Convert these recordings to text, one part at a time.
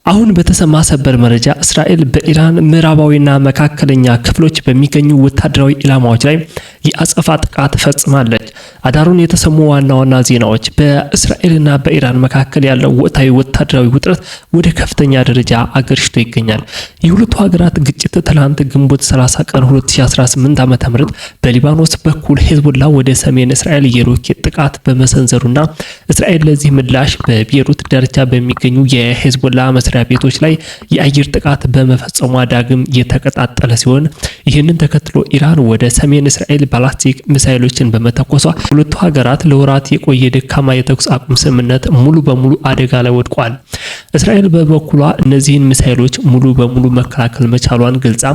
አሁን በተሰማ ሰበር መረጃ እስራኤል በኢራን ምዕራባዊና መካከለኛ ክፍሎች በሚገኙ ወታደራዊ ኢላማዎች ላይ የአጸፋ ጥቃት ፈጽማለች። አዳሩን የተሰሙ ዋና ዋና ዜናዎች በእስራኤልና በኢራን መካከል ያለው ወቅታዊ ወታደራዊ ውጥረት ወደ ከፍተኛ ደረጃ አገርሽቶ ይገኛል። የሁለቱ ሀገራት ግጭት ትላንት ግንቦት 30 ቀን 2018 ዓ.ም በሊባኖስ በኩል ሄዝቦላ ወደ ሰሜን እስራኤል የሮኬት ጥቃት በመሰንዘሩና እስራኤል ለዚህ ምላሽ በቤሩት ዳርቻ በሚገኙ የሄዝቦላ መስሪያ ቤቶች ላይ የአየር ጥቃት በመፈጸሟ ዳግም የተቀጣጠለ ሲሆን፣ ይህንን ተከትሎ ኢራን ወደ ሰሜን እስራኤል ባላስቲክ ሚሳይሎችን በመተኮሷ ሁለቱ ሀገራት ለወራት የቆየ ደካማ የተኩስ አቁም ስምምነት ሙሉ በሙሉ አደጋ ላይ ወድቋል። እስራኤል በበኩሏ እነዚህን ሚሳይሎች ሙሉ በሙሉ መከላከል መቻሏን ገልጻ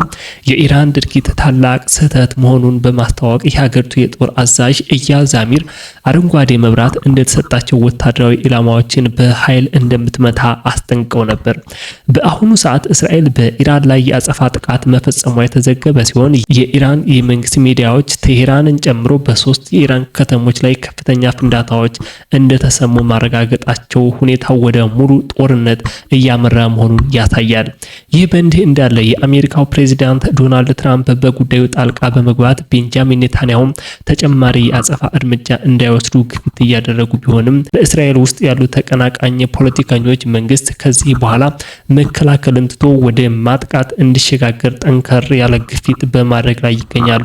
የኢራን ድርጊት ታላቅ ስህተት መሆኑን በማስታወቅ የሀገሪቱ የጦር አዛዥ ኢያል ዛሚር አረንጓዴ መብራት እንደተሰጣቸው ወታደራዊ ኢላማዎችን በኃይል እንደምትመታ አስጠንቅቀው ነበር። በአሁኑ ሰዓት እስራኤል በኢራን ላይ የአጸፋ ጥቃት መፈጸሟ የተዘገበ ሲሆን፣ የኢራን የመንግስት ሚዲያዎች ቴሄራንን ጨምሮ በሶስት የኢራን ከተሞች ላይ ከፍተኛ ፍንዳታዎች እንደተሰሙ ማረጋገጣቸው ሁኔታው ወደ ሙሉ ጦርነት እያመራ መሆኑን ያሳያል። ይህ በእንዲህ እንዳለ የአሜሪካው ፕሬዚዳንት ዶናልድ ትራምፕ በጉዳዩ ጣልቃ በመግባት ቤንጃሚን ኔታንያሁም ተጨማሪ የአጸፋ እርምጃ እንዳይወስዱ ግፊት እያደረጉ ቢሆንም፣ በእስራኤል ውስጥ ያሉ ተቀናቃኝ ፖለቲከኞች መንግስት ከዚህ በኋላ መከላከልን ትቶ ወደ ማጥቃት እንዲሸጋገር ጠንከር ያለ ግፊት በማድረግ ላይ ይገኛሉ።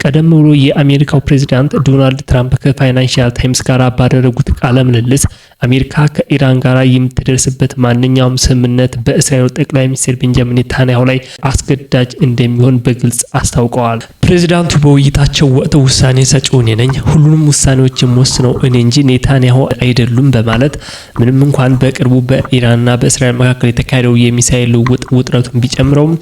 ቀደም ብሎ የአሜሪካው ፕሬዚዳንት ዶናልድ ትራምፕ ከፋይናንሻል ታይምስ ጋር ባደረጉት ቃለ ምልልስ አሜሪካ ከኢራን ጋር የምትደርስበት ማንኛውም ስምምነት በእስራኤል ጠቅላይ ሚኒስትር ቤንጃሚን ኔታንያሁ ላይ አስገዳጅ እንደሚሆን በግልጽ አስታውቀዋል። ፕሬዚዳንቱ በውይይታቸው ወቅት "ውሳኔ ሰጪው እኔ ነኝ፣ ሁሉንም ውሳኔዎች የምወስነው እኔ እንጂ ኔታንያሁ አይደሉም" በማለት ምንም እንኳን በቅርቡ በኢራንና በእስራኤል መካከል የተካሄደው የሚሳኤል ልውውጥ ውጥረቱን ቢጨምረውም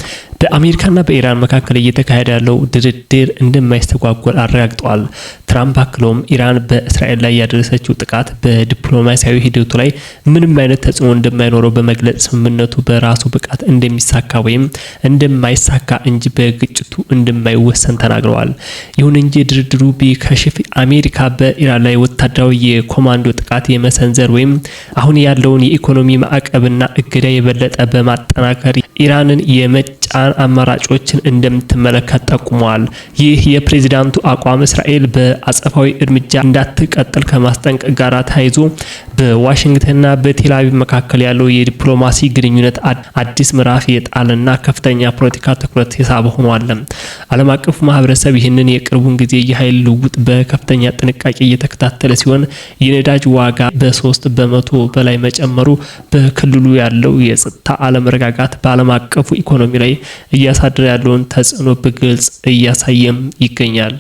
በአሜሪካና በኢራን መካከል እየተካሄደ ያለው ድርድር እንደማይስተጓጎል አረጋግጠዋል። ትራምፕ አክለውም ኢራን በእስራኤል ላይ ያደረሰችው ጥቃት በዲፕሎማሲያዊ ሂደቱ ላይ ምንም አይነት ተጽዕኖ እንደማይኖረው በመግለጽ ስምምነቱ በራሱ ብቃት እንደሚሳካ ወይም እንደማይሳካ እንጂ በግጭቱ እንደማይወሰን ተናግረዋል። ይሁን እንጂ ድርድሩ ቢከሽፍ አሜሪካ በኢራን ላይ ወታደራዊ የኮማንዶ ጥቃት የመሰንዘር ወይም አሁን ያለውን የኢኮኖሚ ማዕቀብና እገዳ የበለጠ በማጠናከር ኢራንን የመጫን አማራጮችን እንደምትመለከት ጠቁመዋል። ይህ የፕሬዚዳንቱ አቋም እስራኤል በአጸፋዊ እርምጃ እንዳትቀጥል ከማስጠንቀቅ ጋር ተያይዞ በዋሽንግተንና በቴልአቪቭ መካከል ያለው የዲፕሎማሲ ግንኙነት አዲስ ምዕራፍ የጣለና ከፍተኛ ፖለቲካ ትኩረት የሳበ ሆኗል። ዓለም አቀፉ ማህበረሰብ ይህንን የቅርቡን ጊዜ የኃይል ልውውጥ በከፍተኛ ጥንቃቄ እየተከታተለ ሲሆን፣ የነዳጅ ዋጋ በ3% በላይ መጨመሩ በክልሉ ያለው የጸጥታ አለመረጋጋት በዓለም አቀፉ ኢኮኖሚ ላይ እያሳደረ ያለውን ተጽዕኖ በግልጽ እያሳየም ይገኛል።